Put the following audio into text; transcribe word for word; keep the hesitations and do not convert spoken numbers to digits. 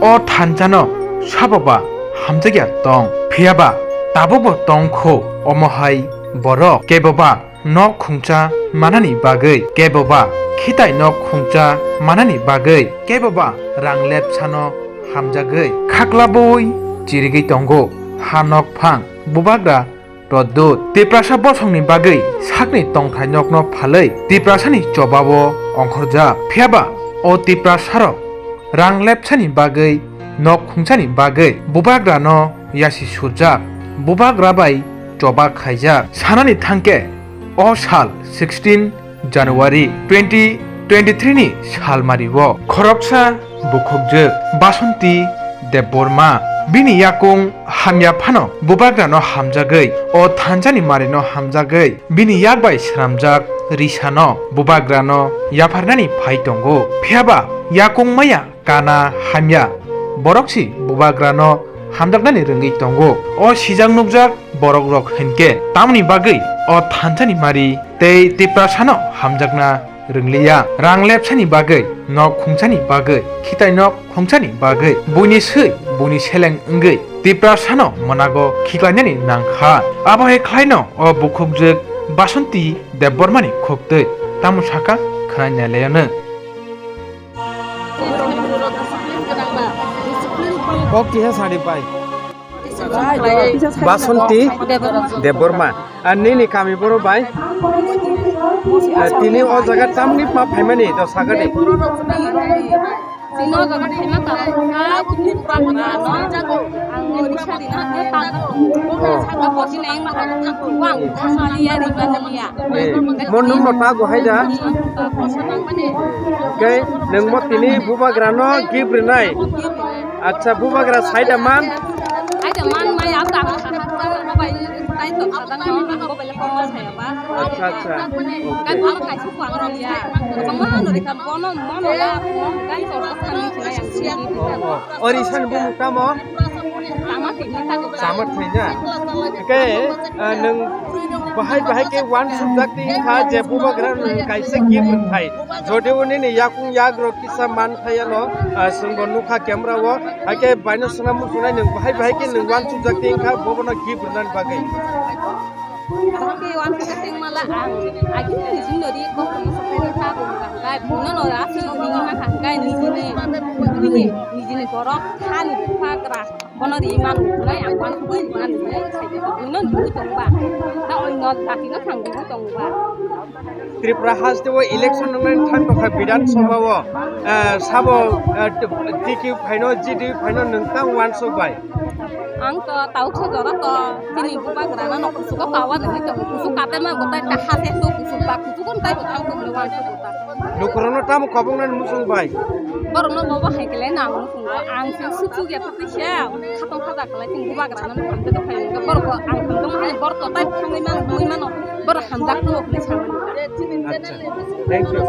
O thansa no sabo ba hamjakya tong, phiya ba tabuk bo tong kho. Omo hai borok kebo ba nok khungsa manani bagwi, kebo ba khitai nok khungsa manani bagwi, kebo ba rang lepsano hamjagwi khaklabwi chirigwi tongo ha nok phang bubagra Pradyut. Tiprasa bosongni bagwi sakni tongthai nokno phalwi Tiprasani chobao ongkhorjak. Phiyaba o Tiprasarok rang lepsani bagwi, nok khungsani bagwi bubagrano yasi surjak, bubagra bai choba khaijak. Sanani thangkhe o sal sixteen January twenty twenty-three ni salmario khoroksa bukhukjwk Basanti Debbarma bini yakung hamya phano bubagrano hamjagwi, o thansani marino hamjagwi, bini yak bai swnamjak risano bubagrano yapharnani phai tongo. Phiyaba yakung maya kana hamya borok si bubagrano hamjaknani rwngwi tongo. O sijak nukjak borokrok hinkhe tamoni bagwi o thansani mari tei Tiprasano hamjakna rwngliya. Rang lepsani bagwi, nok khungsani bagwi, khitai nok khungsani bagwi, buini swi buini seleng wngwi Tiprasano mwnago khiklainani nangkha. Abo hai khlaino o bukhukjwk Basanti Debbarmani khuktwi tamo saka khwnai nailaiyano. Kok kiha sari pai. Basanti Debbarma. Ar nini kami boro bai. Ar tini o jaga tamni ma phaimani to sagadi. Tini o jaga phaima ta. Ang risa rina ta. Ang kosina ang ma ta. Wang thangmani ya rina ya. Eh, mo nung no ta go hai da. Kei nung mo tini bubagrano gift rinai. Acha, bubagra saida man. Aida man mai asa ang kha kha kha bai tai to kha dang no ang bo bele ko ma saya ba. Acha, acha. Kan ang kai su kwang ro ya. Ko ma no ri ka bono mono la mo kan to ko kan ni khlai ang si. Oh, oh. Ori san bu mu tamo? Sama thai ni ta ko. Sama thai na. Ke, ah, nung bahai bahai ke wan subject ti kha je bubagra nung kaisa gift thai. Jodi uni ni yakung yagrok kisa man phaiya no, ah, chwng bo nukha camera o, hakhe baino swnam muchungnai nwng bahai bahai khe nwng wansukjak tei wngkha bobono gift rwnani bagwi. Ang khe wansukjak tei mala ang agini ni jin nori kok tongma sapai rwkha, gai buino no aswk ringwi mankha, gai nijini, nijini, nijini borok hani buphagra. Bono ri manu hwnwi ang uansugwi manu hwnwi saidi buino nugwi tongba. Ta oino jatino thangwi tongba. Tripura haste o election wngnani thang tongkha Bidhan Sabha o, eh, sabo, eh, T Q phaino, G D P phaino nwng tang uansuk bai? Ang to tauksa jora to chini bubagrano no kusugo kawa nungwi tongo. Kusuk katenma bo tai ta hase to kusuk ba kusuk on tai bo thang tongwi uansuk ta. Lukurokno tamo kobongnani muchung bai? Borokno bobo hai kele nang muchungo. Ang se suchuk ya. Kisa khatong khaja khlai chwng bubagrano no hamjak khlai nangkha. Borok ang hamjak mani borok to tai thangwi mano, thangwi mano. Borok hamjak tongo hwnwi samani ta. Acha, thank you.